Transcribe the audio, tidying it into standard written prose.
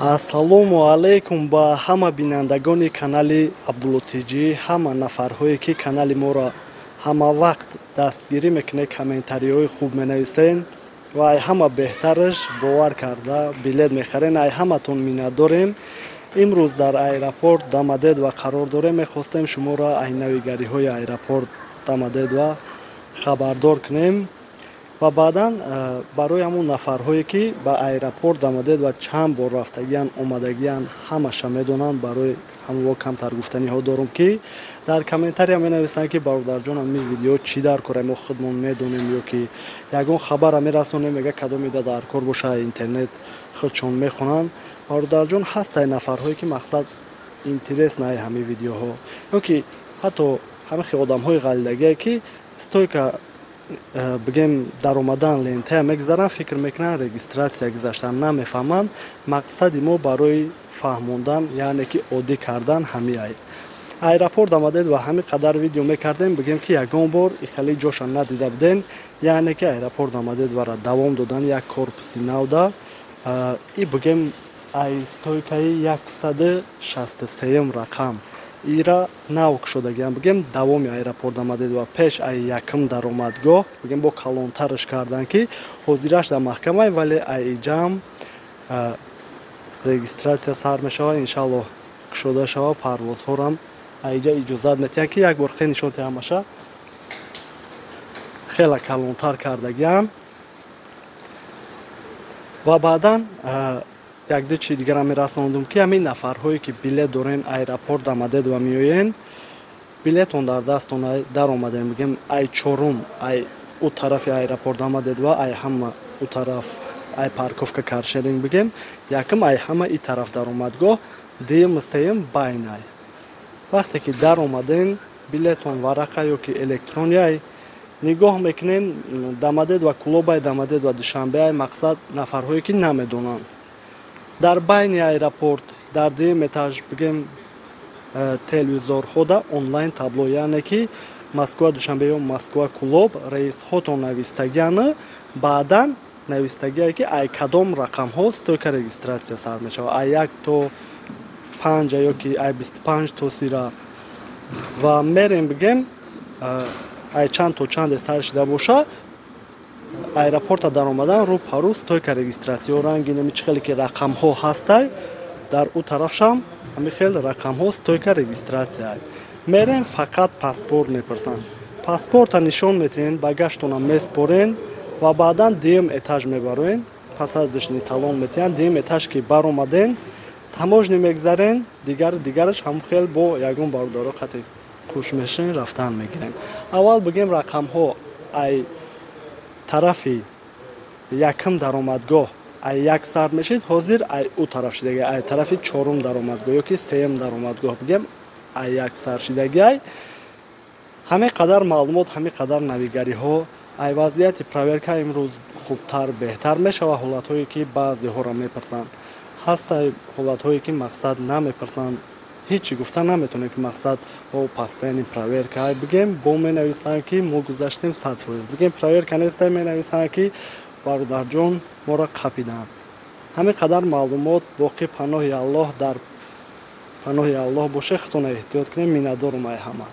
Ассалому алайкум ба ҳама бинандагони канали Абдулло Тҷи, ҳама нафарҳое, ки канали моро ҳама вақт дастгирӣ мекунед, комментариҳои хуб менависен ва ай ҳама беҳтараш бовар карда билет мехарен. Ай ҳаматон миннатдорем. Имрӯз дар аэропорт Домодедово қарор дорем. Мехостем шуморо ай навигариҳои аэропорт Домодедово хабардор кунем ва баъдан барои ҳамон нафарҳое, ки ба аэропорт Домодедово чанд бор рафтагиян, омадагиян, ҳамаша медонанд, барои ҳамво камтар гуфтаниҳо дорум, ки дар комментария менависанд, ки бародарҷон, ҳамин видео чӣ дар кора, мо худмон медонем, ё ки ягон хабара мерасонем, мега кадомида дар кор боша, интернет худшон мехонанд. Бародарҷон, ҳастай нафарҳое, ки мақсад интерес най ҳамин видеоҳо, ё ки ҳатто ҳамин хел одамҳои ғалидагие, ки стойка бигем даромадан лентая мегузаранд, фикр мекунанд регистрация гузаштан, намефаҳманд. Мақсади мо барои фаҳмондан, яъне ки оддӣ кардан ҳамиай. Аэропорт Домодедово ҳамин қадар видео мекардем, бигем ки ягон бор ихели ҷоша надида будем, яъне ки аэропорт Домодедовора давом додан як корпуси навда и бигем ай стойкаи 163-юм рақам ира нав кушодагиам, бигем давоми аэропорт Домодедово, пеш ай якум даромадгоҳ, бигем бо калонтараш кардан, ки ҳозираш дар маҳкамай, вале ай иҷаам регистрация сар мешавад, иншаллоҳ кушода шава, парвозҳорам айҷа иҷозат метиҳанд, ки як бор хел нишон ҳамаша хела калонтар кардагиам. Ва баъдан якду чи дигарам мерасондум, ки ҳамин нафарҳое, ки билет дорен, аэропорт Домодедово меоен, билетон дар дастон, даромадем, бигем ай чорум, ай ӯ тарафи аэропорт Домодедово, ай ҳама ӯ тараф, ай парковка каршеринг, бигем якум ай ҳама и тараф даромадгоҳ, дуюм, сеюм байнай. Вақте ки даромаден, билетон варақа ё ки электронияй, нигоҳ мекунен Домодедово Кӯлобай, Домодедово Душанбеай. Мақсад, нафарҳое, ки намедонанд, дар байни аэропорт дар дуюм этаж, бигем телевизорҳода онлайн табло, яъне ки Москва Душанбе ё Москва Кӯлоб рейсҳотон навистагиан, баъдан навистагие, ки ай кадом рақамҳо стойка регистрация сар мешавад, ай як то панҷа ё ки ай 25 то 30-ра. Ва мерем, бигем ай чанд то чанде сар шида боша, аэропорта даромадан рӯ па рӯ стойка регистрация, ранги неми чӣ хеле ки рақамҳо ҳастай, дар ӯ тарафшам ҳамин хел рақамҳо стойка регистрация. Мерем, фақат паспорт мепурсанд, паспорта нишон метиҳен, багажтона меспорен ва баъдан дуюм этаж мебароен, посадочный талон метиҳанд. Дуюм этаж ки баромаден, таможня мегзарен, дигар дигараш ҳамон хел бо ягон бародаро қати хуш мешин, рафтан мегирем. Аввал бигем рақамҳо ай тарафи якум даромадгоҳ ай як сар мешид, ҳозир ай ӯ тараф шидаги, ай тарафи чорум даромадгоҳ ё ки сеюм даромадгоҳ, бигем ай як сар шидагиай. Ҳамин қадар маълумот, ҳамин қадар навигариҳо. Ай вазъияти проверка имрӯз хубтар, беҳтар мешавад. Ҳолатҳое, ки баъзеҳоро мепурсанд, ҳастай ҳолатҳое, ки мақсад намепурсанд, ҳечи гуфта наметавонем, ки мақсад о постоянный проверка, бигем бо менависанд, ки мо гузаштем 100%, бигем проверка нестай, менависанд, ки бародарҷон, моро қапиданд. Ҳамин қадар маълумот. Боқӣ паноҳи Аллоҳ, дар паноҳи Аллоҳ боше, худтона эҳтиёт кунем. Миннатдорум ай ҳама.